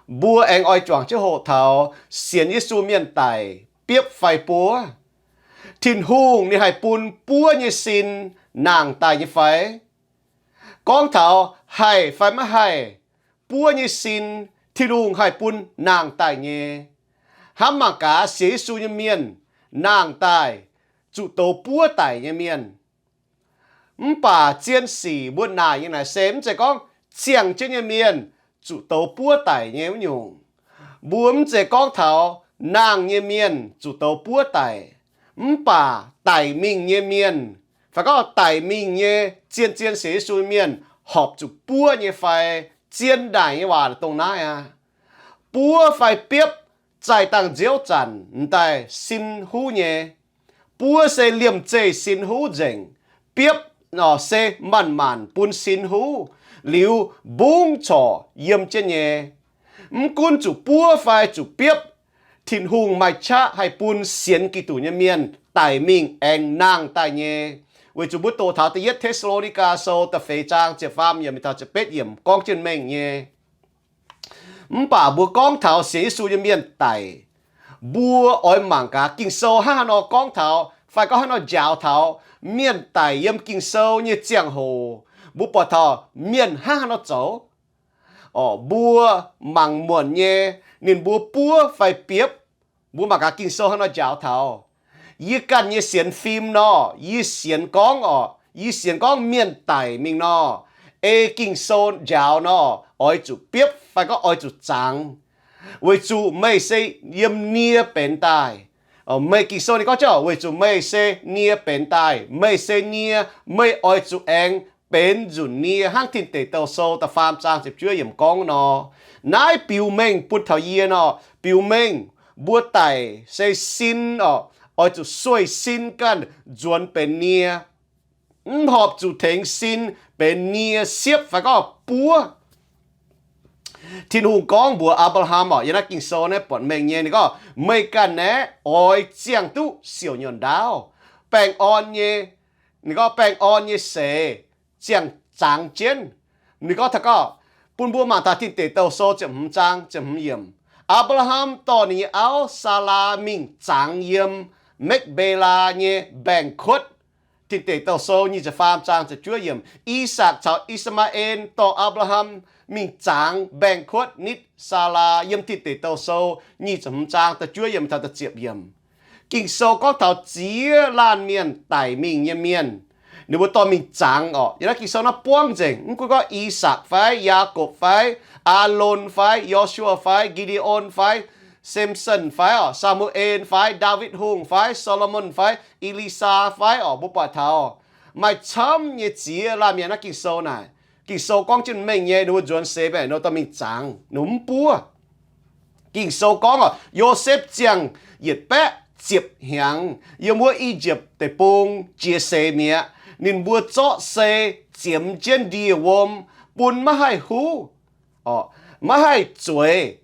Mbuo aengx oix juangc jienv hoqc taux sienx Yesu mienh daic biopv fai buov. Tin-Hungh ninh haih bun buov nyei sin nangh daaih nyei fai? Gorngv taux haih fai maiv haih, buov nyei sin Tin-Hungh haih bun nangh daaih nyei. Hnamv mangc gaax, sienx Yesu nyei mienh nangh daaih zuqc douz buov daic nyei mienh. Mv baac zien sic mbuo naaic nyei naaic se mv zeiz gorngv ziangh jienv nyei mienh zuqc douz buov daic nyei wuov nyungc. Mbuo mv zeiz gorngv taux nangh nyei mienh zuqc douz buov daic, mv baac daic mingh nyei mienh, fai gorngv daic mingh nyei zien-zien sienx Yesu nyei mienh horpc zuqc buov nyei fai? Zien naaic nyei waac dongh naaiv aqv. Buov fai biopv zaih dangh nziouv zanc m'daaih sin huv nyei. Buov se liemh zeih sin huv nzengc. Biopv nor se manc-manc bun sin huv, liuz mbungv corc yiem jienv nyei. Mv gunv zuqc buov fai zuqc biopv, Tin-Hungh maaih qaqv haih bun sienx Giduc nyei mienh daic mingh aengx nangh daaih nyei. Weic zuqc mbuo doqc taux Da'yietv Te^saa^lo^ni^gaa Sou da'feix zaang ziepc faam yiemc mingh taux ziepc betv yiemc gorngv jienv mengh nyei. Mv baac mbuo gorngv taux sienx Yesu nyei mienh daic, mbuo oix mangc gaax Ging-Sou hnangv haaix nor gorngv taux fai gorngv haaix nor njaaux taux mienh daic yiem Ging-Sou nyei ziangh hoc. Mbuo buatc taux mienh hnangv haaix nor zoux. Orqc, mbuo mangc muonc nyei, ninh mbuo buov fai biopv, mbuo mangc gaax Ging-Sou hnangv haaix nor njaaux taux. Yie ganh nyei sienx fim nor, yie sienx gorngv orqc, yie sienx gorngv mienh daic mingh nor, ei Ging-Sou njaaux nor, oix zuqc biopv fai gorngv oix zuqc zangx. Weic zuqc meih se yiem nie benx daaih. Meih, Ging-Sou ninh gorngv jienv, weic zuqc meih se nie benx daaih, meih se nie, meih oix zuqc aengx benx nzunc nie hnangv Tin Deic Douh Sou da'faam zaang ziepc juov yiemc gorngv nor. Naaiv biux mengh bun taux yie nor, biux mengh mbuo daic se sin orqc, oix zuqc sueih sin ganh nzuonx benx nie. Mv horpc zuqc tengx sin benx nie siepv fai gorngv buov. Tin-Hungh gorngv mbuox Apc^laa^ham orqc, yiem naaiv Ging-Sou naaiv buatc mengh nyei, ninh gorngv, meih ganh naaiv oix ziangh duqv siouc nyuonh ndaauv, baengh orn nyei, ninh gorngv baengh orn nyei seix ziangh zangx jienv. Ninh gorngv taux gorngv, bun mbuo mangc taux Tin Deic Douh Sou ziepc hmz zaang ziepc hmz yiemc, Apc^laa^ham dorh ninh nyei auv, Saalaa, mingh zangx yiem Mekv^mbe^laa nyei mbaengx-kuotv. Tin Deic Douh Sou nyic ziepc faam zaang ziepc juov yiemc, I^sakc caux I^saa^maa^en dorh Apc^laa^ham mingh zangx mbaengx-kuotv nitv Saalaa. Yiem Tin Deic Douh Sou nyic ziepc hmz zaang da'juov yiemc taux da'ziepc yiemc. Ging-Sou gorngv taux ziex laanh mienh daic mingh nyei mienh, ninh mbuo dorh mingh zangx orqc. Yiem naaiv Ging-Sou naaiv buangv nzengc, mv gunv gorngv I^sakc fai, Yaagorpc fai, Aalon fai, Yo^su^waa fai, Gi^nde^on fai, Sem^son fai orqc, Saa^mu^en fai, Ndaawitv Hungh fai, Saa^lo^morn fai, E^li^saa fai orqc, mbuo buatc taux maaih camv nyei ziex laanh mienh naaiv Ging-Sou naaic. Ging-Sou gorngv jienv mengh nyei, ninh mbuo nzuonx seix mbaeqc nor dorh mingh zangx, ninh mbuo mv buov. Ging-Sou gorngv orqc, Yosepv ziangh yietc baeqv ziepc hnyangx yiem wuov I^yipv Deic-Bung jiex seix mi'aqv. Ninh mbuo zorqv sei ziemx jienv ndie-wuom, bun maiv haih huv, maiv haih zueiz,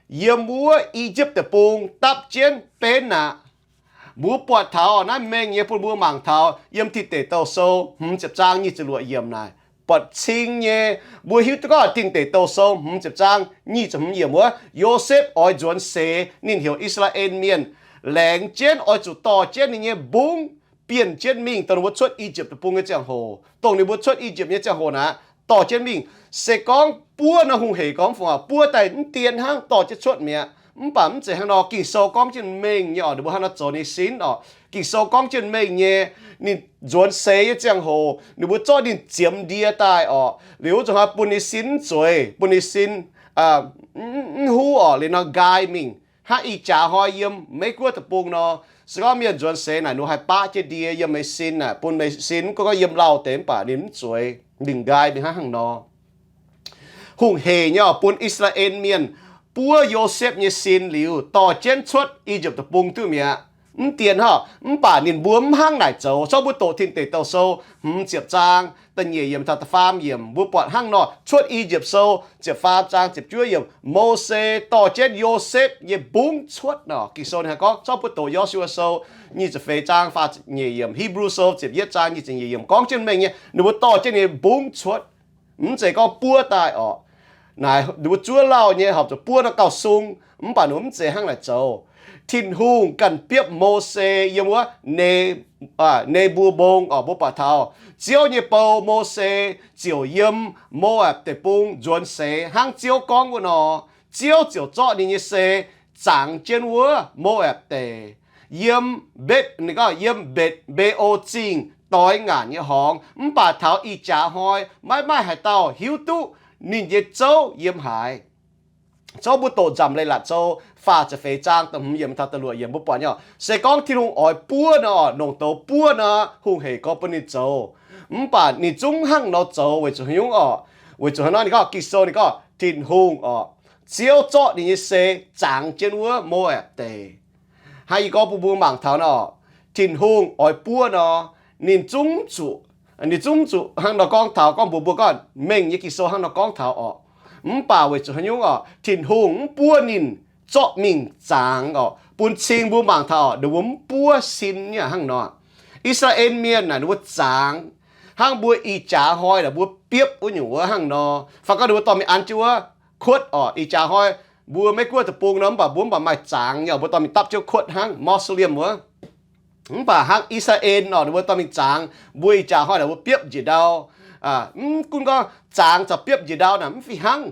yiem wuov I^yipv Deic-Bung dapv jienv benv aqv. Mbuo buatc taux naaiv mengh nyei bun mbuo mangc taux yiem Tin Deic Douh Sou hmz ziepc zaang nyic ziepc luoqc yiemc naaic buatc cing nyei. Mbuo hiuv duqv gorngv Tin Deic Douh Sou hmz ziepc zaang nyic ziepc hmz yiemc wuov, Yosepv oix nzuonx seix, ninh heuc I^saa^laa^en Mienh laengz jienv oix zuqc dorh jienv ninh nyei mbungv bienh jienv mingh dongh ninh mbuo cuotv I^yipv Deic-Bung nyei ziangh hoc. Dongh ninh mbuo cuotv I^yipv nyei ziangh hoc naaic, dorh jienv mingh. Se gorngv buov nor hungh heic gorngv fungc aqv, buov daaih mv dien hnangv dorh jienv cuotv mi'aqv. Mv baac mv zeiz hnangv nor, Ging-Sou gorngv jienv mengh nyei orqc, ninh mbuo hnangv nor zoux nyei sin orqc. Ging-Sou gorngv jienv mengh nyei, ninh nzuonx seix nyei ziangh hoc ninh mbuo zorqv ninh ziemx ndie daaih orqc, liuz zuqc hnoi bun ninh sin mv zueiz, bun ninh sin mv huv orqc, liuz nor nqaai mingh hnangv ih jaax hnoi yiem Meiv Guoqv Deic-Bung nor. Se gorngv mienh nzuonx seix naaic, ninh haih baqv jienv ndie yiem meih sin naaic, bun meih sin mv gunv gorngv yiem lauh deix mv baac ninh mv zueiz, ninh nqaai mingh hnangv hnangv nor. Hungh heic nyei orqc, bun I^saa^laa^en Mienh buov Yosepv nyei sin liuz dorh jienv cuotv I^yipv Deic-Bung duqv mi'aqv. Mv dien hnangv, mv baac ninh mbuo mv hnangv naaic zoux. Zorqv mbuo doqc Tin Deic Douh Sou hmz ziepc zaang da'nyeic yiemc taux da'faam yiemc, mbuo buatc hnangv nor. Cuotv I^yipv Sou ziepc faam zaang ziepc juov yiemc, Mose dorh jienv Yosepv nyei mbungv cuotv nor. Ging-Sou ninh haih gorngv, zorqv mbuo doqc Yo^su^waa Sou nyic ziepc feix zaang faah ziepc nyeic yiemc, Hipv^lu Sou ziepc yietv zaang nyic ziepc nyeic yiemc gorngv jienv mengh nyei, ninh mbuo dorh jienv ninh nyei mbungv cuotv. Mv zeiz gorngv buov daaih orqc. naaic ninh mbuo zuov lauh nyei horpc zuqc buov nor gauh sung, mv baac ninh mbuo mv zeiz hnangv naaic zoux. Tin-Hungh ganh biopv Mose yiem wuov Ne, Ne mbuo mbong orqc, mbuo buatc taux Ziouv nyei bou Mose ziouc yiem Mo^apc Deic-Bung nzuonx seix hnangv Ziouv gorngv wuov nor. Ziouv ziouc zorqv ninh nyei sei zangx jienv wuov Mo^apc Deic, yiem Mbetc, ninh gorngv yiem Mbetc Mbe^o Zingh doix ngaanc nyei horngz. Mv baac taux ih jaax hnoi maiv maaih haaix dauh hiuv duqv ninh nyei zouv yiem haaix. Zouv mbuo doqc Nzamc Leiz-Latc Sou faah ziepc feix zaang da'hmz yiemc taux da'luoqc yiemc mbuo buatc nyei orqc, se gorngv Tin-Hungh oix buov nor, longc douz buov nor, hungh heic gorngv bun ninh zoux. Mv baac ninh zungv hnangv nor zoux weic zuqc haaix nyungc orqc? Weic zuqc hnangv nor ninh gorngv, Ging-Sou ninh gorngv Tin-Hungh orqc, Ziouv zorqv ninh nyei sei zangx jienv wuov Mo^apc Deic. Hnangv yie gorngv bun mbuo mangc taux nor, Tin-Hungh oix buov nor, ninh zungv zuqc, ninh zungv zuqc hnangv nor gorngv taux, gorngv mbuox mbuo gorngv mengh nyei Ging-Sou hnangv nor gorngv taux orqc. Mv baac weic zuqc haaix nyungc orqc, Tin-Hungh mv buov ninh zorqv mingh zangx orqc, bun cing mbuo mangc taux orqc, ninh mbuo mv buov sin nyei hnangv nor. I^saa^laa^en Mienh naaic ninh mbuo zangx hnangv mbuo ih jaax hnoi naaic mbuo biopv wuov nyungc wuov hnangv nor. Fai gorngv ninh mbuo dorh mingh an jienv wuov kuotv orqc, ih jaax hnoi mbuo Meiv Guoqv deic-bung nor, mv baac mbuo mv baac maaih zangx nyei, mbuo dorh mingh dapv jienv kuotv hnangv, mausoleum wuov. Mv baac hnangv I^saa^laa^en orqc, ninh mbuo dorh mingh zangx, mbuo ih jaax hnoi naaic mbuo biopv njiec ndau. Mv gunv gorngv zangx caux biopv njiec ndau naaic mv fih hnangv.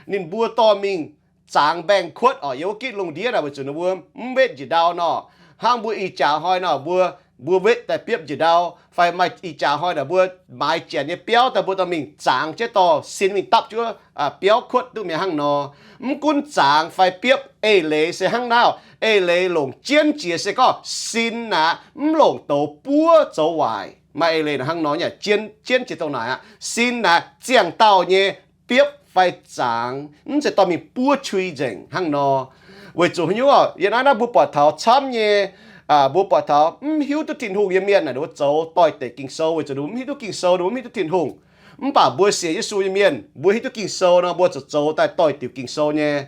Ninh mbuo dorh mingh zangx mbaengx-kuotv orqc, yiem wuov gitv lungh ndiev naaic, weic zuqc ninh mbuo mv wetv njiec ndau nor. Hnangv mbuo ih jaax hnoi nor, mbuo, mbuo wetv daaih biopv njiec ndau, fai maaih ih jaax hnoi naaic mbuo maaiz janx nyei biauv daaih, mbuo dorh mingh zangx jienv dorh sin mingh dapv jienv wuov biauv kuotv duqv mi'aqv hnangv nor. Mv gunv zangx fai biopv eix leiz se hnangv naaiv, eix leiz longc jienv jiex se gorngv sin naaic mv longc douz buov zoux waaic. Maaih eix leiz naaic hnangv nor nyei, jienv, jienv jiex dongh naaic aqv. Sin naaic ziangh dauh nyei biopv fai zangx, mv zeiz dorh mingh buov qui nzengc hnangv nor. Weic zuqc haaix nyungc orqc? Yiem naaiv naaiv mbuo buatc taux camv nyei, mbuo buatc taux mv hiuv duqv Tin-Hungh nyei mienh naaic ninh mbuo zoux doix-dekc Ging-Sou, weic zuqc ninh mbuo mv hiuv duqv Ging-Sou, ninh mbuo mv hiuv duqv Tin-Hungh. Mv baac mbuo sienx Yesu nyei mienh, mbuo hiuv duqv Ging-Sou nor, mbuo zuqc zoux daaih doix-dekc Ging-Sou nyei.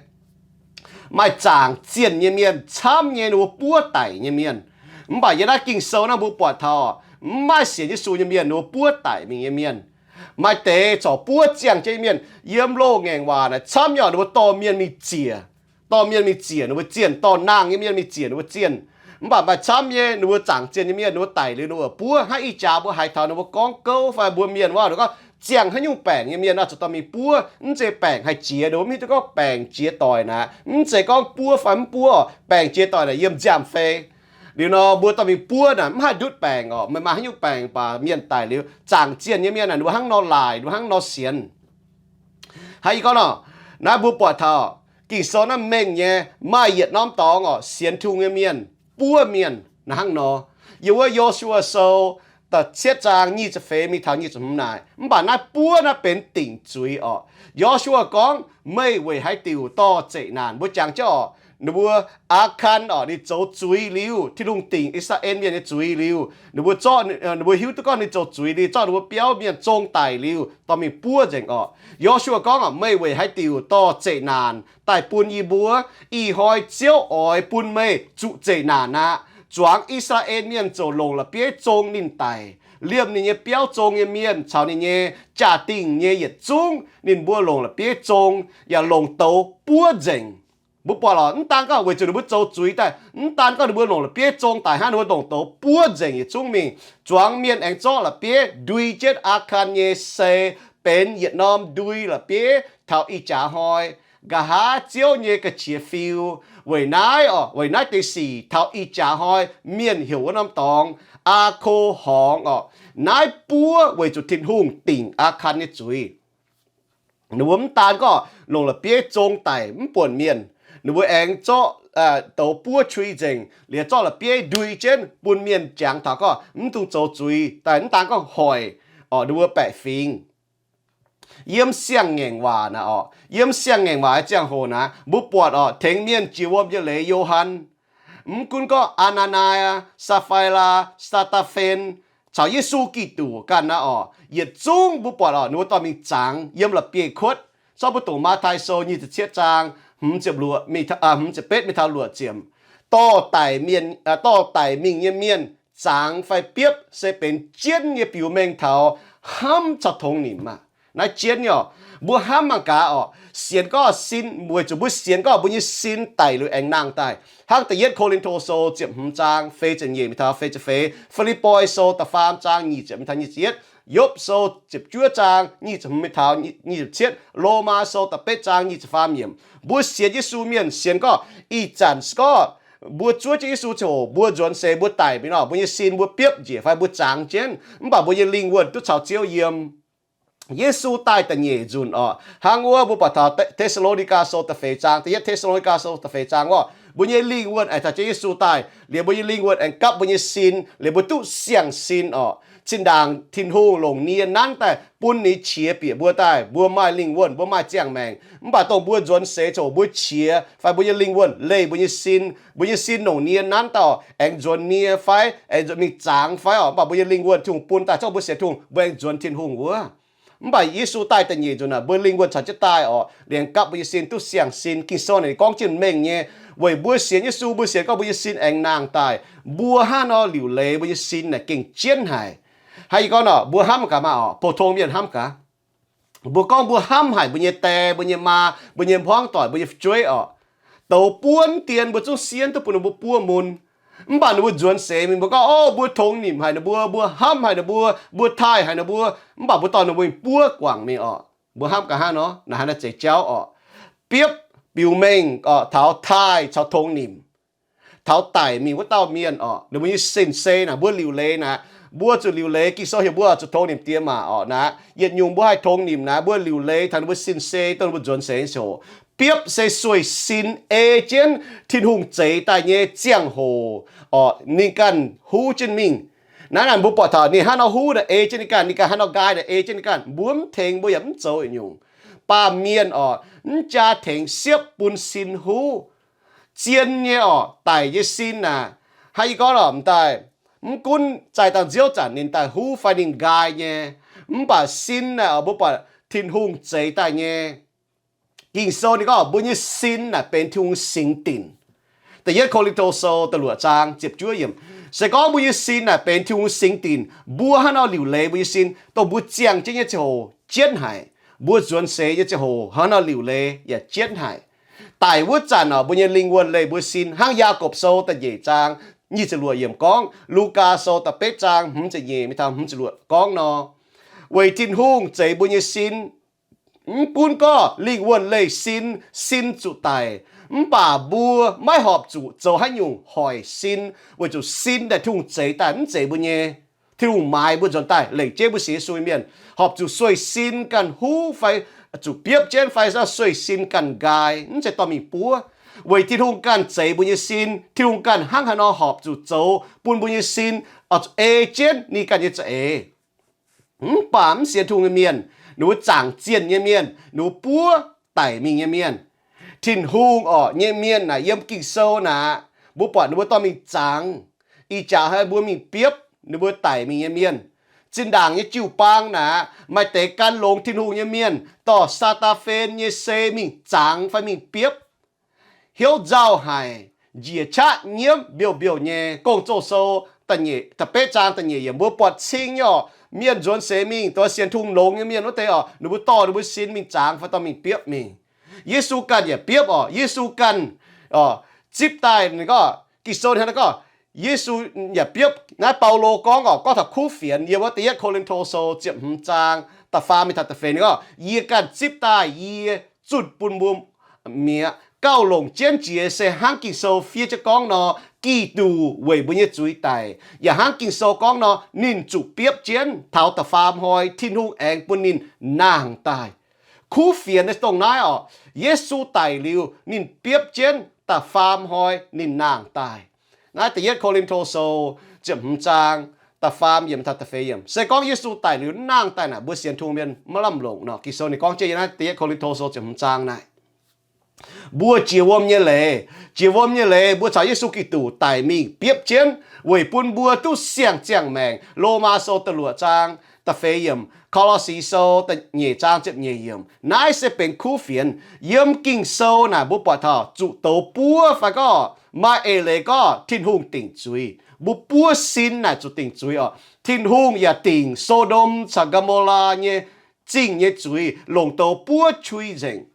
Maaih zaangc zienh nyei mienh camv nyei, ninh mbuo buov daic nyei mienh. Mv baac yiem naaiv Ging-Sou naaiv mbuo buatc taux mv maaih sienx Yesu nyei mienh, ninh mbuo buov daic mingh nyei mienh. Maaih deix corc buov ziangh jienv nyei mienh. Yiem loz-ngaengc waac naaic camv nyei orqc, ninh mbuo dorh mienh mingh ziec, dorh mienh mingh ziec ninh mbuo zienh, dorh nangh nyei mienh mingh ziec ninh mbuo zienh. Mv baac maaih camv nyei ninh mbuo zaangc zienh nyei mienh, ninh mbuo daic liuz ninh mbuo buov. Hnangv ih jaax mbuo haiz taux ninh mbuo gorngv gouv fai mbuo mienh wuov, ninh gorngv ziangh haaix nyungc baengc nyei mienh oix zuqc dorh mingh buov. Mv zeiz baengc haih jiex, ninh mbuo mv hiuv duqv gorngv baengc jiex doic naaic. Mv zeiz gorngv buov fai mv buov, baengc jiex doic naaic yiem nziaamv-fei. Liuz nor mbuo dorh mingh buov naaic mv haih ndutv baengc orqc. Meih maaih haaix nyungc baengc baac mienh daic liuz, zaangc zienh nyei mienh naaic ninh mbuo hnangv nor laaic, ninh mbuo hnangv nor sienx. Hnangv yie gorngv nor, naaiv mbuo buatc taux Ging-Sou naaiv mengh nyei, maaih yietc norm dorngx orqc, sienx Tin-Hungh nyei mienh buov mienh naaic hnangv nor. Yiem wuov Yo^su^waa Sou da'cietv zaang nyic ziepc feix mingh taux nyic ziepc hmz naaic. Mv baac naaiv buov naaiv benx dingc zuiz orqc. Yo^su^waa gorngv, meih weic haaix diuc dorh zeqc naanc? Mbuo jangx jienv orqc, ninh mbuo Aa^kan orqc, ninh zoux zuiz liuz, Tin-Hungh dingc I^saa^laa^en Mienh nyei zuiz liuz, ninh mbuo zorqv, ninh mbuo hiuv duqv gorngv ninh zoux zuiz liuz, zorqv ninh mbuo biauv mienh zong daic liuz, dorh mingh buov nzengc orqc. Yo^su^waa gorngv orqc, meih weic haaix diuc dorh zeqc naanc daaih bun yie mbuo? Ih hnoi Ziouv oix bun meih zuqc zeqc naanc aqv. Zuangx I^saa^laa^en Mienh ziouc longc la'bieiv zong ninh daic, liemh ninh nyei biauv zong nyei mienh caux ninh nyei jaa-dingh nyei yietc zungv ninh mbuo longc la'bieiv zong yaac longc douz buov nzengc. Mbuo buatc lorqc, mv daan gorngv weic zuqc ninh mbuo zoux zuiz daaih, mv daan gorngv ninh mbuo longc la'bieiv zong daic hnangv, ninh mbuo longc douz buov nzengc yietc zungv mingh. Zuangx mienh aengx zorqv la'bieiv ndui jienv Aa^kan nyei sei benx yietc norm ndui la'bieiv taux ih jaax hnoi. Nqa'haav Ziouv nyei ga'qiex fiu. Weic naaiv orqc, weic naaiv deix sic taux ih jaax hnoi mienh heuc wuov norm dorngx Aa^ko Horngz orqc. Naaiv buov weic zuqc Tin-Hungh dingc Aa^kan nyei zuiz. Ninh mbuo mv daan gorngv longc la'bieiv zong daic mv buonc mienh, ninh mbuo aengx zorqv douz buov qui nzengc, liuz zorqv la'bieiv ndui jienv bun mienh jangx taux gorngv mv dungx zoux zuiz daaih, mv daan gorngv hoic orqc, ninh mbuo baeqc fingx. Yiem Siang-Ngaengc Waac naaic orqc, yiem Siang-Ngaengc Waac nyei ziangh hoc naaic, mbuo buatc orqc, tengx mienh jiex wuom nyei leiz Yo^han, mv gunv gorngv Aa^naa^naa, Saa^faa^laa, Saa^taa^fen, caux Yesu Giduc ganh naaic orqc, yietc zungv mbuo buatc orqc, ninh mbuo dorh mingh zangx yiem la'bieiv-kuotv. Zorqv mbuo doqc Matv^tai Sou nyic ziepc cietv zaang hmz ziepc luoqc, hmz ziepc betv mingh taux luoqc ziepc. Dorh daic mienh, dorh daic mingh nyei mienh zangx fai biopv se benx jienv nyei biux mengh taux hnamv caux tongx nimc aqv. Naaiv jienv nyei orqc. Mbuo hnamv mangc gaax orqc, sienx gorngv sin, weic zuqc mbuo sienx gorngv mbuo nyei sin daic liuz aengx nangh daaih. Hnangv Da'yietv Ko^lin^to Sou ziepc hmz zaang feix ziepc nyeic mingh taux feix ziepc feix, Fi^lipv^poi Sou da'faam zaang nyic ziepc mingh taux nyic ziepc yietv, Yopv Sou ziepc juov zaang nyic ziepc hmz mingh taux nyic ziepc cietv, Lomaa Sou da'betv zaang nyic ziepc faam yiemc. Mbuo sienx Yesu mienh sienx gorngv ih zanc se gorngv mbuo zuov jienv Yesu ziangh hoc mbuo nzuonx seix mbuo daic mingh nor, mbuo nyei sin mbuo biopv njiec fai mbuo zangx jienv, mv baac mbuo nyei lingh wuonh duqv caux Ziouv yiem. Yesu daaih da'nyeic nzunc orqc, hnangv wuov mbuo buatc taux Te^saa^lo^ni^gaa Sou da'feix zaang, Da'yietv Te^saa^lo^ni^gaa Sou da'feix zaang orqc, mbuo nyei lingh wuonh aengx taux jienv Yesu daaih liuz, mbuo nyei lingh wuonh aengx gapv mbuo nyei sin liuz, mbuo duqv siang-sin orqc. Zinh ndaangc Tin-Hungh longc nie nanv daaih bun ninh qiex bieqc mbuo daaih, mbuo maaih lingh wuonh, mbuo maaih ziangh maengc. Mv baac dongh mbuo nzuonx seix ziangh hoc mbuo qiex fai mbuo nyei lingh wuonh leih mbuo nyei sin, mbuo nyei sin longc nie nanv daaih orqc, aengx nzuonx nie fai aengx nzuonx mingh zangx fai orqc, mv baac mbuo nyei lingh wuonh Tin-Hungh bun daaih, zorqv mbuo sienx Tin-Hungh mbuo aengx nzuonx Tin-Hungh wuov. Mv baac Yesu daaih da'nyeic nzunc naaic, mbuo lingh wuonh caux jienv daaih orqc, liemh gapv mbuo nyei sin duqv siang-sin. Ging-Sou naaic gorngv jienv mengh nyei, weic mbuo sienx Yesu, mbuo sienx gorngv mbuo nyei sin aengx nangh daaih. Mbuo hnangv nor liuc leiz mbuo nyei sin naaic gengh jienv haic. Hnangv yie gorngv nor, mbuo hnamv gaax maah orqc, pou-tong mienh hnamv gaax. Mbuo gorngv mbuo hnamv haic mbuo nyei die, mbuo nyei maa, mbuo nyei hmuangv doic, mbuo nyei fu'jueiv orqc, douz buonv dien mbuo zungv sienv duqv bun ninh mbuo buov mun. Mv baac ninh mbuo nzuonx seix mingh mbuo gorngv, o, mbuo tongx nimc haic ninh mbuo, mbuo hnamv haic ninh mbuo, mbuo taaih haic ninh mbuo, mv baac mbuo dorh ninh mbuo mingh buov guangc mingh orqc. Mbuo hnamv gaax hnangv nor, naaiv hnangv naaiv zeiz jauv orqc. Biopv biux mengh orqc, taux taaih caux tongx nimc, taux daic mingh wuov dauh mienh orqc, ninh mbuo nyei sin-sei naaic, mbuo liuc leiz naaic, mbuo zuqc liuc leiz. Ging-Sou heuc mbuo zuqc tongx nimc diex maac orqc. Naaiv yietc nyungc mbuo haih tongx nimc naaic, mbuo liuc leiz taux ninh mbuo sin-sei, dongh ninh mbuo nzuonx seix nyei ziangh hoc. Biopv se sueih sin ei jienv Tin-Hungh zeix daaih nyei ziangh hoc orqc, ninh ganh huv jienv mingh. Naaiv naaic mbuo buatc taux ninh hnangv nor huv naaic ei jienv ninh ganh, ninh ganh hnangv nor nqaai naaic ei jienv ninh ganh. Mbuo mv tengx, mbuo yaac mv zoux yietc nyungc. Baamh mienh orqc, mv jaa tengx siepv bun sin huv. Zien nyei orqc, daic nyei sin naaic, hnangv yie gorngv lorqc, m'daaih, mv gunv zaih dangh nziouv zanc ninh daaih huv fai ninh nqaai nyei, mv baac sin naaic orqc, mbuo buatc Tin-Hungh zeix daaih nyei. Ging-Sou ninh gorngv mbuo nyei sin naaic benx Tin-Hungh singx dinc. Da'yietv Ko^lin^to Sou da'luoqc zaang ziepc juov yiemc. Se gorngv mbuo nyei sin naaic benx Tin-Hungh singx dinc, mbuo hnangv nor liuc leiz mbuo nyei sin, dongh mbuo ziangh jienv nyei ziangh hoc jienv haic, mbuo nzuonx seix nyei ziangh hoc hnangv nor liuc leiz yaac jienv haic. Daic wuov zanc orqc, mbuo nyei lingh wuonh leih mbuo sin, hnangv Yaagorpc Sou da'nyeic zaang nyic ziepc luoqc yiemc gorngv, Lugaa Sou da'betv zaang hmz ziepc nyeic mingh taux hmz ziepc luoqc gorngv nor, weic Tin-Hungh zeix mbuo nyei sin. Mv gunv gorngv lingh wuonh leih sin, sin zuqc daic, mv baac mbuo maiv horpc zuqc zoux haaix nyungc hoic sin, weic zuqc sin naaic Tin-Hungh zeix daaih, mv zeiz mbuo nyei. Tin-Hungh maaiz mbuo nzuonx daaih lengc jeiv mbuo sienx Yesu nyei mienh horpc zuqc sueih sin ganh huv fai zuqc biopv jienv fai sueih sin ganh nqaai, mv zeiz dorh mingh buov. Weic Tin-Hungh ganh zeix mbuo nyei sin, Tin-Hungh ganh hnangv haaix nor horpc zuqc zoux bun mbuo nyei sin oix zuqc ei jienv ninh ganh nyei za'eix. Mv baac mv sienx Tin-Hungh nyei mienh, ninh mbuo zaangc zienh nyei mienh, ninh mbuo buov daic mingh nyei mienh. Tin-Hungh orqc nyei mienh naaic yiem Ging-Sou naaic, mbuo buatc ninh mbuo dorh mingh zaangc. Ih jaax haiz mbuo mingh biopv ninh mbuo daic mingh nyei mienh. Zinh ndaangc nyei jiu-baang naaic, maaih deix gan longx Tin-Hungh nyei mienh dorh Saadaan fen nyei sei mingh zaangc fai mingh biopv. Hnyouv nzauh haic, njiec qaqv nyiemv mbiouh mbiouh nyei. Gong-Zoh Sou da'nyeic, da'betv zaang da'nyeic yiemc, mbuo buatc cing nyei orqc, mienh nzuonx seix mingh, dongh sienx Tin-Hungh longx nyei mienh wuov deix orqc, ninh mbuo dorh ninh mbuo sin mingh zaangc fai dorh mingh biopv mingh. Yesu ganh yaac biopv orqc, Yesu ganh orqc, zipv daaih ninh gorngv, Ging-Sou ninh hnangv naaiv gorngv, Yesu yaac biopv. Naaiv Baulo gorngv orqc, gorngv taux kuv fienx yiem wuov Da'yietv Ko^lin^to Sou ziepc hmz zaang da'faam mingh taux da'feix ninh gorngv, yie ganh zipv daaih yie zunh bun mbuo mi'aqv. Gauh longc jienv jiex se hnangv Ging-Sou fiev jienv gorngv nor, Giduc weic mbuo nyei zuiz daic, yaac hnangv Ging-Sou gorngv nor, ninh zuqc biopv jienv taux da'faam hnoi Tin-Hungh aengx bun ninh nangh daaih. Kuv fienx naaiv dongh naaiv orqc, Yesu daic liuz ninh biopv jienv da'faam hnoi ninh nangh daaih. Naaiv Da'yietv Ko^lin^to Sou ziepc hmz zaang da'faam yiemc taux da'feix yiemc. Se gorngv Yesu daic liuz nangh daaih naaic, mbuo sienx Tin-Hungh mienh maiv lamh longc nor. Ging-Sou ninh gorngv jienv yiem naaiv Da'yietv Ko^lin^to Sou ziepc hmz zaang naaic, mbuo jiex wuom nyei leiz, jiex wuom nyei leiz mbuo caux Yesu Giduc daic mingh biopv jienv weic bun mbuo duqv siang-ziangh maengc. Lomaa Sou da'luoqc zaang da'feix yiemc, Ko^lo^si Sou da'nyeic zaang ziepc nyeic yiemc. Naaiv se benx kuv fienx. Yiem Ging-Sou naaic mbuo buatc taux zuqc douz buov fai gorngv maaih eix leiz gorngv Tin-Hungh dingc zuiz. Mbuo buov sin naaic zuqc dingc zuiz orqc. Tin-Hungh yaac dingc So^ndom caux Gaa^mo^laa nyei zingh nyei zuiz, longc douz buov qui nzengc.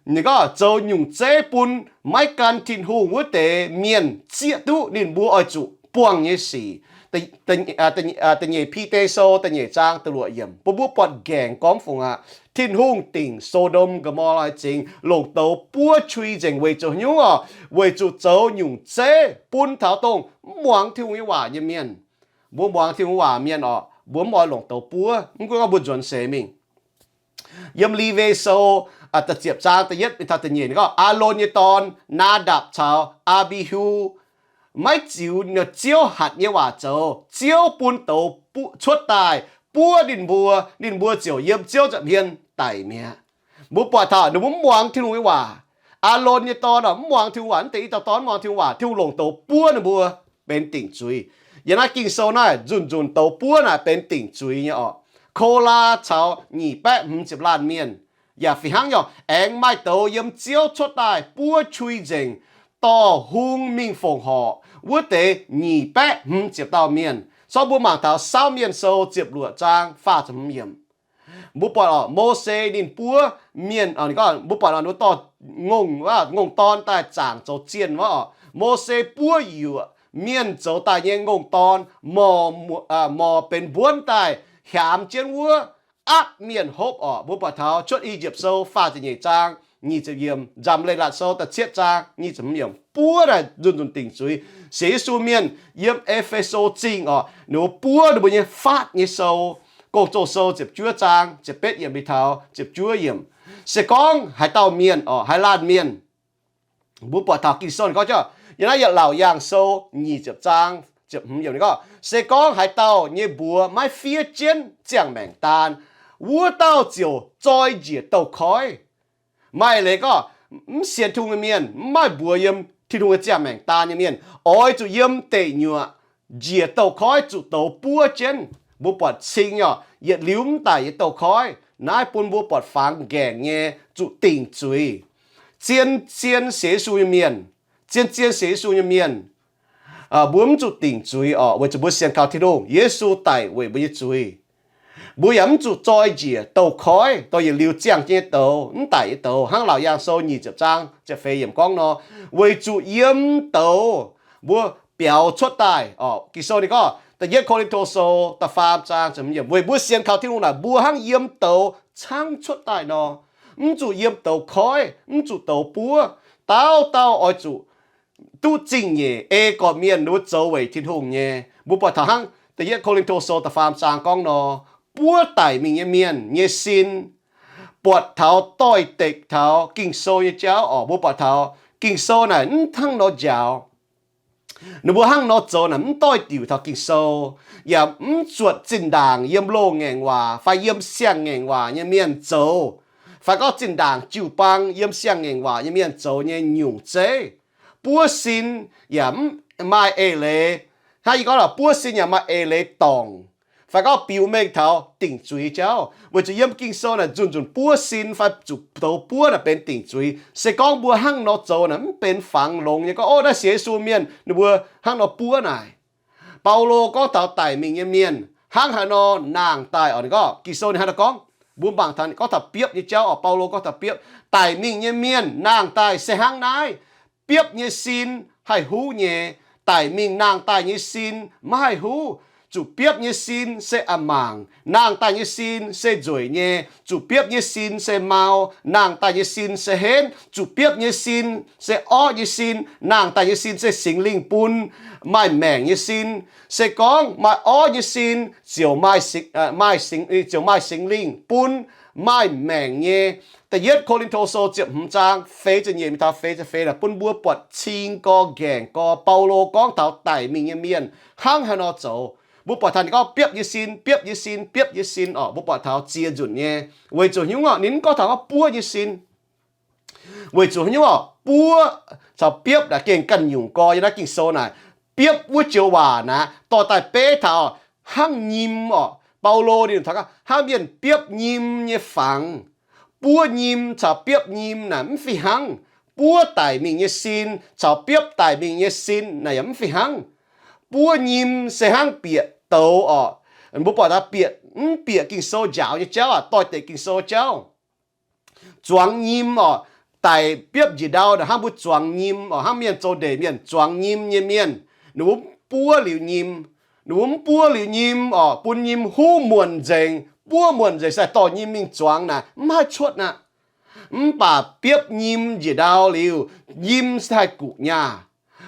Ninh gorngv zoux nyungc zeiv bun maiv gan Tin-Hungh wuov deix mienh zieqv duqv ninh mbuo oix zuqc buangh nyei sic. Da'nyeic Bide Sou da'nyeic zaang da'luoqc yiemc bun mbuo buatc nqaengc gorngv fungc aqv. Tin-Hungh dingc So^ndom Go^mo^laa zingx longc douz buov qui nzengc weic zuqc hnyouv oc, weic zuqc zoux nyungc zeiv bun taux dongh mv muangx Tin-Hungh nyei waac nyei mienh. Mbuo muangx Tin-Hungh waac mienh oc, mbuo mv oix longc douz buov, mv gunv gorngv mbuo nzuonx seix mingh. Yiem Lewi Sou da'ziepc zaang da'yietv mingh taux da'nyeic ninh gorngv, Aalon nyei dorn, Naadapc caux Aa^mbi^hu, maiv ziux Ziouv hatc nyei waac zoux, Ziouv bun douz cuotv daaih buov ninh mbuo, ninh mbuo ziouc yiem Ziouv nza'hmien daic mi'aqv. Mbuo buatc taux ninh mbuo mv muangx Tin-Hungh nyei waac. Aalon nyei dorn oc, mv muangx Tin-Hungh waac, mv deix i dauh dorn mv muangx Tin-Hungh waac, Tin-Hungh longc douz buov ninh mbuo benx dingc zuiz. Yiem naaiv Ging-Sou naaiv nzunc nzunc douz buov naaic benx dingc zuiz nyei oc. Kola caux nyic baeqv hmz ziepc laanh mienh yaac fih hnangv nyei oc, aengx maaih douz yiem Ziouv cuotv daaih buov qui nzengc dorh hung mingh fongc horc wuov deix nyic baeqv hmz ziepc dauh mienh. Sortv mbuo mangc taux Saauv Mienh Sou ziepc luoqc zaang faah ziepc hmz yiemc. Mbuo buatc oc, Mose ninh buov mienh, mbuo buatc ninh dorh ngongh, ngongh dorn daaih zaangc zoux zienh wuov oc. Mose buov yuoqc mienh zoux daaih nyei ngongh dorn morc, morc benx mbuonv daaih hiaamx jienv wuov apv mienh hopv oc. Mbuo buatc taux Cuotv I^yipv Sou faah ziepc nyeic zaang nyic ziepc yiemc, Nzamc Leiz-Latc Sou da'cietv zaang nyic ziepc hmz yiemc, buov naaic nzunc nzunc dingc zuiz. Sienx Yesu mienh yiem E^fe^so Zingh oc, ninh mbuo buov ninh mbuo nyei faatv nyei sou, Gong-Zoh Sou ziepc juov zaang ziepc betv yiemc mingh taux ziepc juov yiemc. Se gorngv haaix dauh mienh oc, haaix laanh mienh, mbuo buatc taux Ging-Sou ninh gorngv, yiem naaiv Laauc Yaangh Sou nyic ziepc zaang ziepc hmz yiemc ninh gorngv, se gorngv haaix dauh nyei mbuox maiv fiev jienv ziangh maengc daan, wuov dauh ziouc zoi njiec douz-koiv. Maaih leiz gorngv mv sienx Tin-Hungh nyei mienh, mv maaih mbuox yiem Tin-Hungh nyei ziangh maengc daan nyei mienh, oix zuqc yiem deic nyuoqc njiec douz-koiv zuqc douz buov jienv. Mbuo buatc cing nyei oc, yietc liuz mv daic nyei douz-koiv. Naaiv bun mbuo buatc fangx nqaengc nyei zuqc dingc zuiz. Zien zien sienx Yesu nyei mienh, zien zien sienx Yesu nyei mienh, mbuo mv zuqc dingc zuiz oc, weic zuqc mbuo sienx kaux Tin-Hungh, Yesu daic weic mbuo nyei zuiz. Mbuo yaac mv zuqc zoi njiec douz-koiv, dorh yietc liuz ziangh jienv nyei douz, mv daic nyei douz, hnangv Laauc Yaangh Sou nyic ziepc zaang ziepc feix yiemc gorngv nor, weic zuqc yiem douz mbuo biaux cuotv daaih oc. Ging-Sou ninh gorngv, Da'yietv Ko^lin^to Sou da'faam zaang ziepc hmz yiemc, weic mbuo sienx kaux Tin-Hungh naaic, mbuo hnangv yiem douz caangv cuotv daaih nor, mv zuqc yiem douz-koiv, mv zuqc douz buov. Dauh dauh oix zuqc duqv zingh nyeic ei gorqv-mienh, ninh mbuo zoux weic Tin-Hungh nyei. Mbuo buatc taux hnangv Da'yietv Ko^lin^to Sou da'faam zaang gorngv nor, buov daic mingh nyei mienh nyei sin buatc taux doix-dekc taux Ging-Sou nyei jauv oc. Mbuo buatc taux Ging-Sou naaic mv hnangv nor njaaux. Ninh mbuo hnangv nor zoux naaic mv doix-diuc taux Ging-Sou, yaac mv zuotc zinh ndaangc yiem loz-ngaengc waac fai yiem siang-ngaengc waac nyei mienh zoux, fai gorngv zinh ndaangc jiu-baang yiem siang-ngaengc waac nyei mienh zoux nyei nyungc zeiv. Buov sin yaac mv maaih eix leiz. Hnangv yie gorngv lorqc, buov sin yaac maaih eix leiz dorngc, fai gorngv biux mengh taux dingc zuiz jauv. Weic zuqc yiem Ging-Sou naaic nzunc nzunc buov sin fai zuqc douz buov naaic benx dingc zuiz. Se gorngv mbuo hnangv nor zoux naaic mv benx fangx longx nyei gorngv, ov, naaiv sienx Yesu mienh ninh mbuo hnangv nor buov naaic. Baulo gorngv taux daic mingh nyei mienh hnangv haaix nor nangh daaih oc. Ninh gorngv, Ging-Sou ninh hnangv nor gorngv, mbuo mangc taux ninh gorngv taux biopv nyei jauv oc. Baulo gorngv taux biopv, daic mingh nyei mienh nangh daaih se hnangv naaiv. Biopv nyei sin haih huv nyei, daic mingh nangh daaih nyei sin maiv haih huv. Zuqc biopv nyei sin se a'mangc, nangh daaih nyei sin se nzueic nyei. Zuqc biopv nyei sin se mau, nangh daaih nyei sin se henv. Zuqc biopv nyei sin se orv nyei sin, nangh daaih nyei sin se Singx Lingh bun, maaih maengc nyei sin. Se gorngv maaih orv nyei sin ziouc maaih, ziouc maaih Singx Lingh bun, maaih maengc nyei. Da'yietv Ko^lin^to Sou ziepc hmz zaang feix ziepc nyeic mingh taux feix ziepc feix naaic bun mbuo buatc cing gorx nqaengc gorx Baulo gorngv taux daic mingh nyei mienh hnangv haaix nor zoux. Mbuo buatc taux ninh gorngv biopv nyei sin, biopv nyei sin, biopv nyei sin oc. Mbuo buatc taux ziex nzunc nyei. Weic zuqc hnyouv oc, ninh mv gorngv taux gorngv buov nyei sin. Weic zuqc hnyouv oc, buov caux biopv naaic gengh ganh nyungc gorx. Yiem naaiv Ging-Sou naaic, biopv wuov joux waac naaic dorh daaih beiv taux hnangv nyim oc. Baulo ninh taux hnangv mienh biopv nyim nyei fangx. Buov nyim caux biopv nyim naaic mv fih hnangv. Buov daic mingh nyei sin caux biopv daic mingh nyei sin naaic yaac mv fih hnangv. Buov nyim se hnangv bieqc douz oc. Mbuo buatc taux bieqc mv bieqc Ging-Sou njaaux nyei jauv aqv, doix-dekc Ging-Sou jauv. Zuangx nyim orqc, daic biopv njiec ndau naaic hnangv mbuo zuangx nyim orqc, hnangv mienh zoux ndeic mienh zuangx nyim nyei mienh, ninh mbuo mv buov liuz nyim. Ninh mbuo mv buov liuz nyim orqc, bun nyim huv muonc nzengc, buov muonc nzengc, se dorh nyim mingh zuangx naaic mv haih cuotv aqv. Mv baac biopv nyim njiec ndau liuz, nyim se haih guqc nyaah.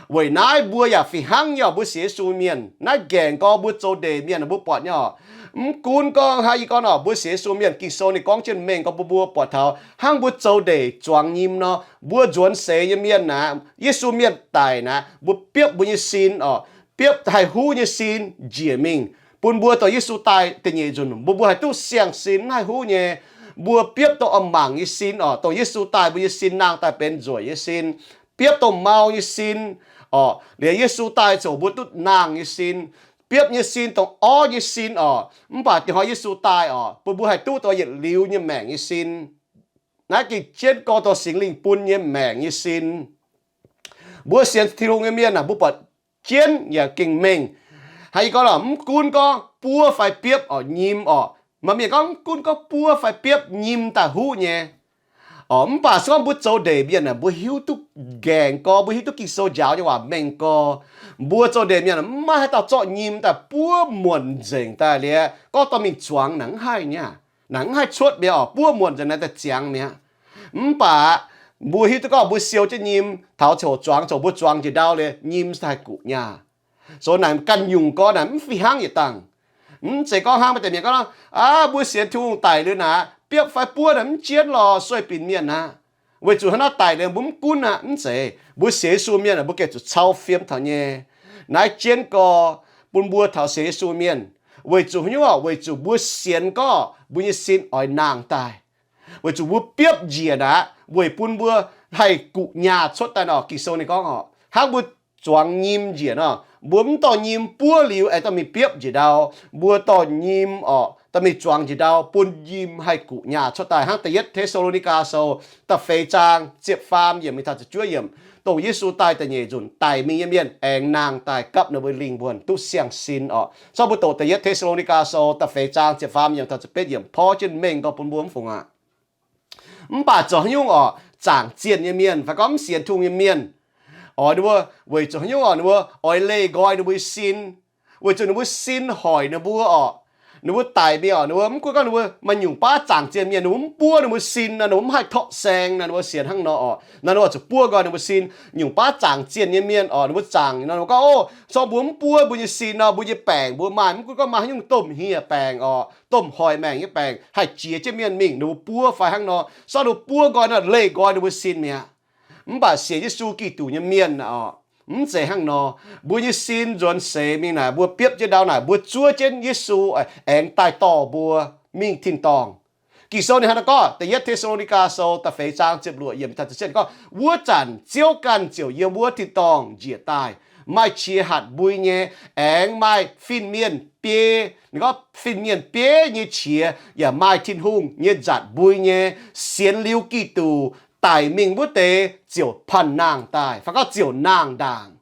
Weic naaiv mbuo yaac fih hnangv nyei orqc, mbuo sienx Yesu mienh. Naaiv gaengh gorngv mbuo zoux ndeic mienh mbuo buatc nyei orqc. Mv gunv gorngv haaix, yie gorngv orqc, mbuo sienx Yesu mienh, Ging-Sou ninh gorngv jienv mengh gorngv bun mbuo buatc taux hnangv mbuo zoux ndeic zuangx nyim nor, mbuo nzuonx seix nyei mienh naaic, Yesu mienh daic naaic, mbuo biopv mbuo nyei sin orqc, biopv haih huv nyei sin njiec mingh, bun mbuo dongh Yesu daaih da'nyeic nzunc mbuo, mbuo haih duqv siang-sin mv haih huv nyei. Mbuo biopv dongh oix mangc nyei sin orqc, dongh Yesu daaih mbuo nyei sin nangh daaih benx nzueic nyei sin. Biopv dongh mau nyei sin orqc, liuz Yesu daaih ziouc mbuo duqv nangh nyei sin. Biopv nyei sin dongh orv nyei sin orqc, mv baac diex hnoi Yesu daaih orqc, bun mbuo haih duqv dongh yietc liuz nyei maengc nyei sin. Naaiv gengh jienv gorngv dongh Singx Lingh bun nyei maengc nyei sin. Mbuo sienx Tin-Hungh nyei mienh aah, mbuo buatc jienv yaac gengh mengh. Haaix, yie gorngv lorqc, mv gunv gorngv buov fai biopv orqc, nyim orqc, maaih mienh gorngv mv gunv gorngv buov fai biopv, nyim daaih huv nyei orqc. Mv baac se gorngv mbuo zoux ndeic mienh aah, mbuo hiuv duqv nqaengc gorx, mbuo hiuv duqv Ging-Sou njaaux nyei waac mengh gorx. Mbuo zoux ndeic mienh mv maaih haaix dauh zorqv nyim daaih buov muonc nzengc daaih liuz gorngv dorh mingh zuangx, naaic mv haih nyei aqv. Naaic mv haih cuotv mi'aqv orqc, buov muonc nzengc naaic daaih ziangx mi'aqv. Mv baac mbuo hiuv duqv gorngv mbuo siou jienv nyim taux ziouc zuangx, ziouc mbuo zuangx njiec ndau liuz nyim se haih guqc nyaah. Zoux naaic ganh nyungc gorx naaic mv fih hnangv yietc dangh. Mv zeiz gorngv hnangv maaih deix mienh gorngv, aav, mbuo sienx Tin-Hungh daic liuz naaic, biopv fai buov naaic mv jienv lorqc, sueih binc mienh aqv. Weic zuqc hnangv naaiv daic liuz mbuo mv gunv aqv, mv zeiz. Mbuo sienx Yesu mienh aah, mbuo gengh zuqc cau fiem taux nyei. Naaiv jienv gorx bun mbuo taux sienx Yesu mienh. Weic zuqc haaix nyungc orqc? Weic zuqc mbuo sienx gorngv mbuo nyei sin oix nangh daaih. Weic zuqc mbuo biopv njiec naaic, weic bun mbuo haih guqc nyaah cuotv daaih nor, Ging-Sou ninh gorngv orqc, hnangv mbuo zuangx nyim njiec nor, mbuo mv dorh nyim buov liuz aengx dorh mingh biopv njiec ndau. Mbuo dorh nyim orqc, dorh mingh zuangx njiec ndau, bun nyim haih guqc nyaah cuotv daaih. Hnangv Da'yietv Te^saa^lo^ni^gaa Sou da'feix zaang ziepc faam yiemc mingh taux ziepc juov yiemc, dongh Yesu daaih da'nyeic nzunc, daic mingh nyei mienh aengx nangh daaih gapv ninh mbuo lingh wuonh duqv siang-sin orqc. Zorqv mbuo doqc Da'yietv Te^saa^lo^ni^gaa Sou da'feix zaang ziepc faam yiemc taux ziepc betv yiemc porv jienv mengh gorx bun mbuo mv fungc aqv. Mv baac zoux haaix nyungc orqc, zaangc zienh nyei mienh fai gorngv mv sienx Tin-Hungh nyei mienh orqc, ninh mbuo weic zuqc haaix nyungc orqc, ninh mbuo oix leih nqoi ninh mbuo nyei sin, weic zuqc ninh mbuo sin hoic ninh mbuo orqc. Ninh mbuo daic mingh orqc, ninh mbuo mv gunv gorngv ninh mbuo maaih nyungc baav zaangc zienh mienh, ninh mbuo mv buov ninh mbuo sin nor, ninh mbuo mv haih torqv saeng nor, ninh mbuo sienx hnangv nor orqc, nor ninh mbuo zuqc buov nqoi ninh mbuo sin. Nyungc baav zaangc zienh nyei mienh orqc, ninh mbuo zaangc nor, ninh mbuo gorngv, o, se gorngv mbuo mv buov mbuo nyei sin nor, mbuo nyei baengc mbuo maaih, mv gunv gorngv maaih haaix nyungc domh hieh baengc orqc, domh hoic maengc nyei baengc haih jiex jienv mienh mingh, ninh mbuo buov fai hnangv nor. Se gorngv ninh mbuo buov nqoi nor, leih nqoi ninh mbuo sin mi'aqv. Mv baac sienx Yesu Giduc nyei mienh orqc, mv zeiz hnangv nor. Mbuo nyei sin nzuonx seix mingh naaic, mbuo biopv jienv ndau naaic, mbuo zuov jienv Yesu aengx daaih dorh mbuo mingh tin-dorngh. Ging-Sou ninh hnangv naaiv gorngv, Da'yietv Te^saa^lo^ni^gaa Sou da'feix zaang ziepc luoqc yiemc taux ziepc cietv gorngv, wuov zanc Ziouv ganh ziouc yiem wuov tin-dorngh njiec daaih, maaih qiex hatc mbui nyei, aengx maaih fin-mienh biei, ninh gorngv fin-mienh bieiv nyei qiex, yaac maaih Tin-Hungh nyei nzatc mbui nyei. Sienx liuz Giduc daic mingh wuov deix ziouc panh nangh daaih, fai gorngv ziouc nangh ndaangc.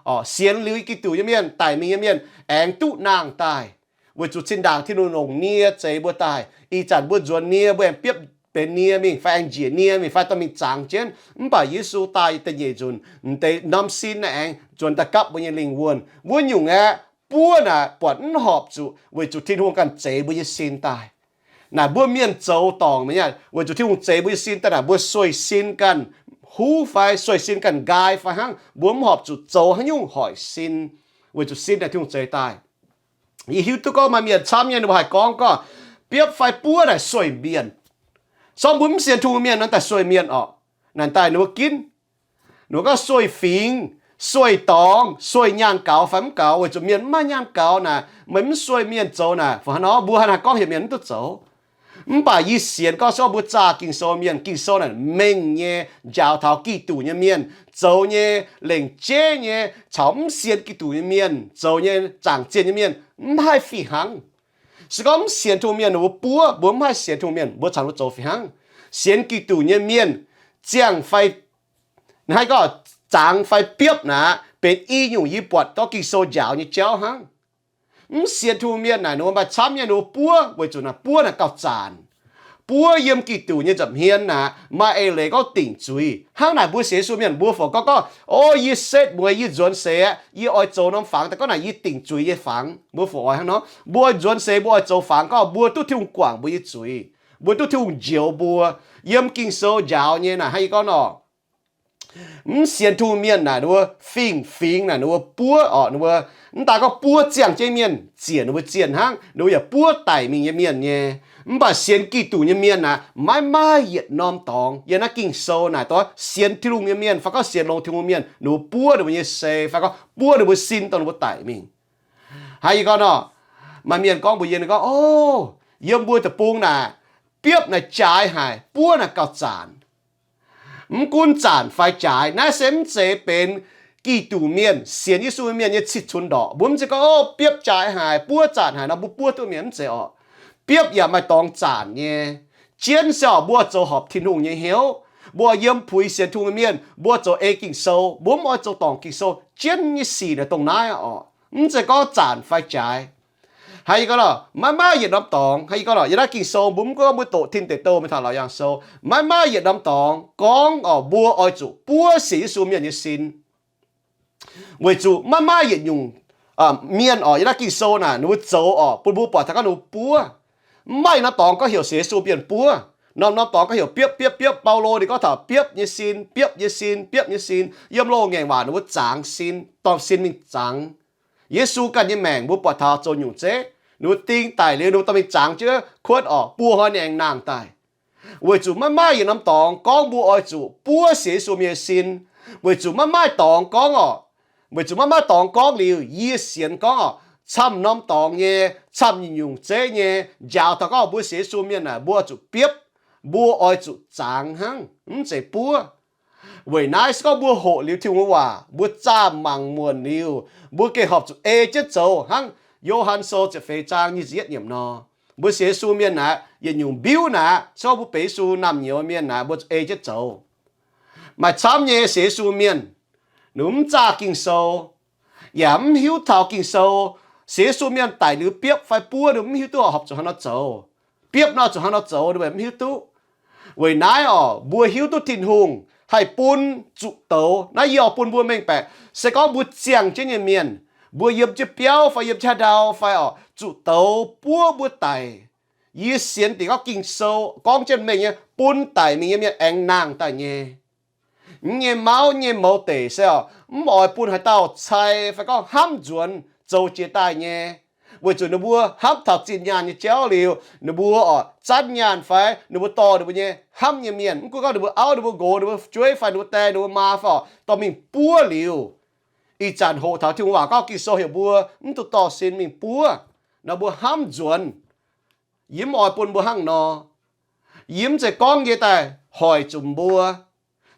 Orqc, sienx liuz Giduc nyei mienh, daic mingh nyei mienh aengx duqv nangh daaih, weic zuqc zinh ndaangc Tin-Hungh longc nie zeix mbuo daaih. Ih zanc mbuo nzuonx nie, mbuo aengx biopv benx nie mingh, fai aengx njiec nie mingh, fai dorh mingh zangx jienv. Mv baac Yesu daaih da'nyeic nzunc, m'deix norm sin naaiv aengx nzuonx daaih gapv mbuo nyei lingh wuonh. Wuov nyungc aeqv, buov naaic buatc mv horpc zuqc, weic zuqc Tin-Hungh ganh zeix mbuo nyei sin daaih. Naaic mbuo mienh zoux dorngc mi'aqv, weic zuqc Tin-Hungh zeix mbuo nyei sin daaih naaic, mbuo sueih sin ganh huv fai sueih sin ganh nqaai fai hnangv, mbuo mv horpc zuqc zoux haaix nyungc hoic sin, weic zuqc sin naaic Tin-Hungh zeix daaih. Yie hiuv duqv gorngv maaih mienh camv nyei, ninh mbuo haih gorngv gorngv, biopv fai buov naaic sueih mienh. Se gorngv mbuo mv sienx Tin-Hungh mienh nor, daaih sueih mienh orqc. Naaic daaih ninh mbuo ginv, ninh mbuo gorngv sueih fingx, sueih dorngx, sueih nyaanh gaux fai mv gaux, weic zuqc mienh mv maaih nyaanh gaux naaic, meih mv sueih mienh zoux naaic, fai hnangv nor mbuo haaix nor gorngv heuc mienh mv duqv zoux. Mv baac yie sienx gorngv se gorngv mbuo zaah Ging-Sou mienh, Ging-Sou naaic mengh nyei njaaux taux Giduc nyei mienh zoux nyei, lengc jeiv nyei, caux mv sienx Giduc nyei mienh zoux nyei, zaangc zienh nyei mienh mv haih fih hnangv. Se gorngv mv sienx Tin-Hungh mienh ninh mbuo buov, mbuo mv haih sienx Tin-Hungh mienh mbuo caux ninh mbuo zoux fih hnangv. Sienx Giduc nyei mienh ziangh fai, naaiv gorngv zangx fai biopv naaic, benx i nyungc yie buatc gorngv Ging-Sou njaaux nyei jauv hnangv. Mv sienx Tin-Hungh mienh naaic ninh mbuo maaih camv nyei ninh mbuo buov, weic zuqc naaic buov naaic gauh zaanc. Buov yiem Giduc nyei nza'hmien naaic maaih eix leiz gorngv dingc zuiz. Hnangv naaic mbuo sienx Yesu mienh mbuo fungc gorngv, gorngv, O, yie setv mueiz, yie nzuonx seix aqv, yie oix zoux norm fangx daaih gorngv naaic yie dingc zuiz nyei fangx. Mbuo fungc oix hnangv nor? Mbuo nzuonx seix mbuo oix zoux fangx gorngv mbuo duqv Tin-Hungh guangc mbuo nyei zuiz, mbuo duqv Tin-Hungh njoux mbuo. Yiem Ging-Sou njaaux nyei naaic hnangv yie gorngv nor, mv sienx Tin-Hungh mienh naaic ninh mbuo fingx-fingx naaic ninh mbuo buov orqc, ninh mbuo mv daaih gorngv buov ziangh jienv mienh ziec ninh mbuo zienh hnangv, ninh mbuo yaac buov daic mingh nyei mienh nyei. Mv baac sienx Giduc nyei mienh naaic maiv maaih yietc norm dorngx. Yiem naaiv Ging-Sou naaic dongh sienx Tin-Hungh nyei mienh fai gorngv sienx longx Tin-Hungh mienh, ninh mbuo buov ninh mbuo nyei sei fai gorngv buov ninh mbuo sin dongh ninh mbuo daic mingh. Hnangv yie gorngv nor, maaih mienh gorngv mbuox yie, ninh gorngv, O, yiem mbuo deic-bung naaic, biopv naaic jaaix haic, buov naaic gauh zaanc. Mv gunv zaanc fai jaaix, naaiv se mv zeiz benx Giduc mienh, sienx Yesu mienh nyei cih cunx ndorqc. Mbuo mv zeiz gorngv, O, biopv jaaix haic, buov zaanc haic nor mbuo buov duqv mienh, mv zeiz orqc. Biopv yaac maaih dorngx zaanc nyei. Jienv se orqc mbuo zoux horpc Tin-Hungh nyei hnyouv, mbuo yiem puix sienx Tin-Hungh mienh, mbuo zoux ei Ging-Sou, mbuo mv oix zoux dorngc Ging-Sou, jienv nyei sic naaic dongh naaiv orqc. Mv zeiz gorngv zaanc fai jaaix. Hnangv yie gorngv nor, maiv maaih yietc norm dorngx. Hnangv yie gorngv nor, yiem naaiv Ging-Sou mbuo mv gorngv mbuo doqc Tin Deic Douh mingh taux Laauc Yaangh Sou, maiv maaih yietc norm dorngx gorngv orqc mbuo oix zuqc buov sienx Yesu mienh nyei sin. Weic zuqc maiv maaih yietc nyungc mienh orqc yiem naaiv Ging-Sou naaic ninh mbuo zoux orqc bun mbuo buatc taux gorngv ninh mbuo buov. Mv maaih yietc norm dorngx gorngv heuc sienx Yesu mienh buov. Norm-norm dorngx gorngv heuc biopv, biopv, biopv. Baulo ninh gorngv taux biopv nyei sin, biopv nyei sin, biopv nyei sin. Yiem loz-ngaengc waac ninh mbuo zangx sin, dorh sin mingh zangx. Yesu ganh nyei maengc mbuo buatc taux zoux nyungc zeiv, ninh mbuo ding daic liuz ninh mbuo dorh mingh zangx jienv kuotv orqc, buo hnoi ninh aengx nangh daaih. Weic zuqc maiv maaih yietc norm dorngx gorngv mbuo oix zuqc buov sienx Yesu mienh nyei sin. Weic zuqc maiv maaih dorngx gorngv orqc, weic zuqc maiv maaih dorngx gorngv liuz, yie sienx gorngv orqc, camv norm dorngx nyei, camv nyungc-nyungc zeiv nyei, njaaux taux gorngv mbuo sienx Yesu mienh naaic mbuo oix zuqc biopv, mbuo oix zuqc zangx hnangv, mv zeiz buov. Weic naaiv se gorngv mbuo hoqc liuz Tin-Hungh nyei waac, mbuo zaah mangc muonc liuz, mbuo gengh horpc zuqc ei jienv zoux hnangv Yo^han Sou ziepc feix zaang nyic ziepc yietv yiemc nor. Mbuo sienx Yesu mienh naaic, yietc nyungc mbiuv naaic, se gorngv mbuo benx Yesu naamh nyouz mienh naaic, mbuo zuqc ei jienv zoux. Maaih camv nyei sienx Yesu mienh, ninh mv zaah Ging-Sou, yaac mv hiuv taux Ging-Sou. Sienx Yesu mienh daic liuz biopv fai buov, ninh mv hiuv duqv horpc zuqc hnangv nor zoux. Biopv nor zuqc hnangv nor zoux, ninh mv hiuv duqv. Weic naaiv orqc, mbuo hiuv duqv Tin-Hungh haih bun zuqc douz. Naaiv yie oix bun mbuo mengh baeqc, se gorngv mbuo ziangh jienv nyei mienh, mbuo yiem jienv biauv fai yiem jienv haaix ndau fai orqc, zuqc douz buov mbuo daic. Yie sienx dingc gorngv Ging-Sou gorngv jienv mengh nyei, bun daic mingh nyei mienh aengx nangh daaih nyei. Mv nyei mauv, mv nyei mouz deic se orqc, mv oix bun haaix dauh cai fai gorngv hnamv nzuonx zoux jiex daaih nyei. Weic zuqc ninh mbuo hnamv taux zinh nyaanh nyei jauv liuz, ninh mbuo orqc, zanv nyaanh fai ninh mbuo dorh ninh mbuo nyei hnamv nyei mienh, mv gunv gorngv ninh mbuo auv, ninh mbuo nqox, ninh mbuo jueiv fai ninh mbuo die, ninh mbuo maa fai orqc, dorh mingh buov liuz. Ih zanc hoqc taux Tin-Hungh waac gorngv Ging-Sou heuc mbuo mv dungx dorh sin mingh buov nor, mbuo hnamv nzuonx. Yie mv oix bun mbuo hnangv nor. Yie mv zeiz gorngv nyei daaih hoic zuqc mbuo,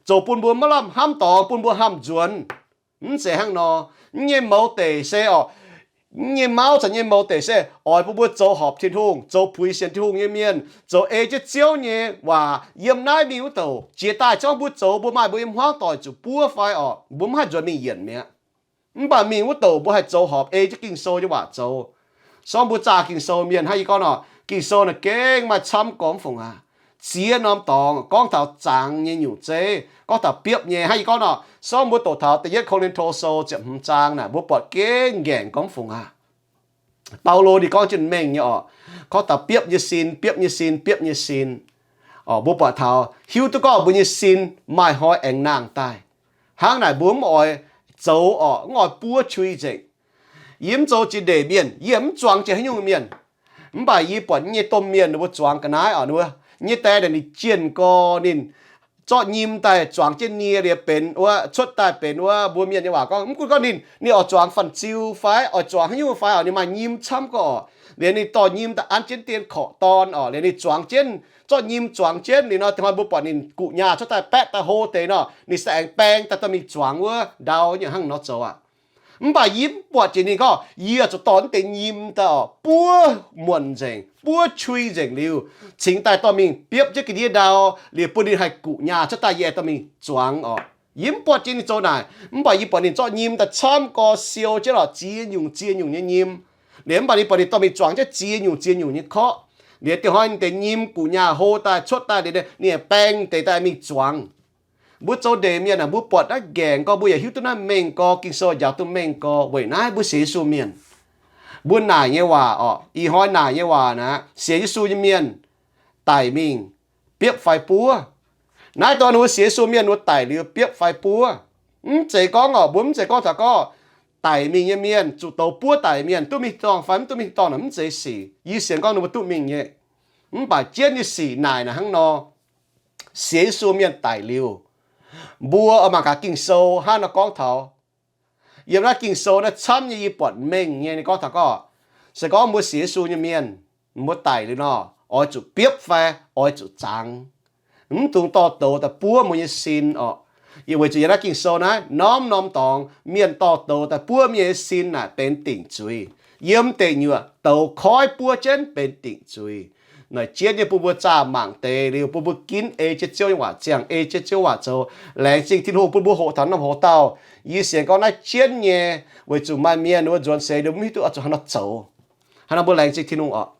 zoux bun mbuo maiv lamh hnamv dorngx, bun mbuo hnamv nzuonx. Mv zeiz hnangv nor. Mv nyei mouz deic se orqc, mv nyei mauv caux nyei mouz deic se oix bun mbuo zoux horpc Tin-Hungh, zoux puix sienx Tin-Hungh nyei mienh, zoux ei jienv Ziouv nyei waac. Yiem naaiv mingh wuov douc jiex daaih, zorngv mbuo zoux, mbuo maaih mbuo nyei hmuangv doic zuqc buov fai orqc, mbuo mv haih nzuonx mingh yienc mi'aqv. Mv baac mingh wuov douc mbuo haih zoux horpc ei jienv Ging-Sou nyei waac zoux. Sorng mbuo zaah Ging-Sou mienh hnangv yie gorngv nor, Ging-Sou naaic gengh maaih camv gormx fungc aqv. Ziex norm dorngx gorngv taux zangx nyei nyungc zeiv, gorngv taux biopv nyei hnangv yie gorngv nor, sorng mbuo doqc taux Da'yietv Ko^lin^to Sou ziepc hmz zaang naaic, mbuo buatc gengh ngaengc gormx fungc aqv. Baulo ninh gorngv jienv mengh nyei orqc, gorngv taux biopv nyei sin, biopv nyei sin, biopv nyei sin. Orqc, mbuo buatc taux hiuv duqv gorngv mbuo nyei sin maaih hnoi aengx nangh daaih. Hnangv naaic mbuo mv oix zoux orqc, mv oix buov qui nzengc. Yie mv zoux jiex ndeic mienh, yie mv zuangx jiex haaix nyungc mienh. Mv baac yie buatc nyei domh mienh ninh mbuo zuangx ga'naaiv orqc, ninh mbuo nyei die naaic ninh jienh gorx ninh zorqv nyim daaih zuangx jienv nie liuz benx wuov, cuotv daaih benx wuov, mbuo mienh nyei waac gorngv, mv gunv gorngv ninh, ninh oix zuangx fan-ziu fai oix zuangx haaix nyungc fai orqc, ninh maaih nyim camv gorx orqc. Liuz ninh dorh nyim daaih an jienv dien korqc dorn orqc, liuz ninh zuangx jienv, zorqv nyim zuangx jienv liuz nor, hnoi mbuo buatc ninh guqc nyaah cuotv daaih baeqv daaih hlo deix nor, ninh se aengx baeng daaih dorh mingh zuangx wuov ndau nyei hnangv nor zoux aqv. Mv baac yie mv buatc jiex ninh gorngv, yie zuqc dorh naaiv deix nyim daaih orqc, buov muonc nzengc, buov qui nzengc liuz, cingx daaih dorh mingh biopv jienv ga'ndiev ndau, liuz bun ninh haih guqc nyaah cuotv daaih yie dorh mingh zuangx orqc. Yie mv buatc jiex ninh zoux naaic, mv baac yie buatc ninh zorqv nyim daaih camv gorx siou jienv orqc, ziex nyungc ziex nyungc nyei nyim. Liuz mv baac ninh buatc ninh dorh mingh zuangx jienv ziex nyungc ziex nyungc nyei korqv. Liuz diex hnoi ninh deix nyim guqc nyaah hlo daaih cuotv daaih liuz, ninh baeng deix daaih mingh zuangx. Mbuo zoux ndeic mienh aah, mbuo buatc naaiv gaengh gorx, mbuo yaac hiuv duqv naaiv mengh gorx, Ging-Sou njaaux duqv mengh gorx. Weic naaiv mbuo sienx Yesu mienh, mbuo naaic nyei waac orqc, ih hnoi naaic nyei waac naaic, sienx Yesu nyei mienh daic mingh biopv fai buov. Naaiv dongh ninh mbuo sienx Yesu mienh ninh mbuo daic liuz biopv fai buov. Mv zeiz gorngv orqc, mbuo mv zeiz gorngv taux gorngv daic mingh nyei mienh zuqc douz buov daic mienh duqv mingh dorngh fai mv duqv mingh dorngh naaic mv zeiz sic. Yie sienx gorngv ninh mbuo duqv mingh nyei. Mv baac jienv nyei sic naaic naaic hnangv nor, sienx Yesu mienh daic liuz, mbuo oix mangc gaax Ging-Sou hnangv nor gorngv taux. Yiem naaiv Ging-Sou naaiv camv nyei yie buatc mengh nyei ninh gorngv taux gorngv, se gorngv mbuo sienx Yesu nyei mienh, mbuo daic liuz nor, oix zuqc biopv fai oix zuqc zangx. Mv dungx dorh douz daaih buov mbuo nyei sin orqc. Yie weic zuqc yiem naaiv Ging-Sou naaiv norm-norm dorngx mienh dorh douz daaih buov mienh nyei sin naaic benx dingc zuiz. Yiem deic nyuoqc douz koiv buov jienv benx dingc zuiz. Naaic jienv nyei bun mbuo zaah mangc deix liuz bun mbuo ginv ei jienv Ziouv nyei waac ziangh, ei jienv Ziouv waac zoux. Laengz zingh Tin-Hungh bun mbuo hoqc taux norm hoc dauh. Yie sienx gorngv naaiv jienv nyei, weic zuqc maaih mienh wuov nzuonx seix liuz mv hiuv duqv oix zuqc hnangv nor zoux. Hnangv nor mbuo laengz zingh Tin-Hungh orqc.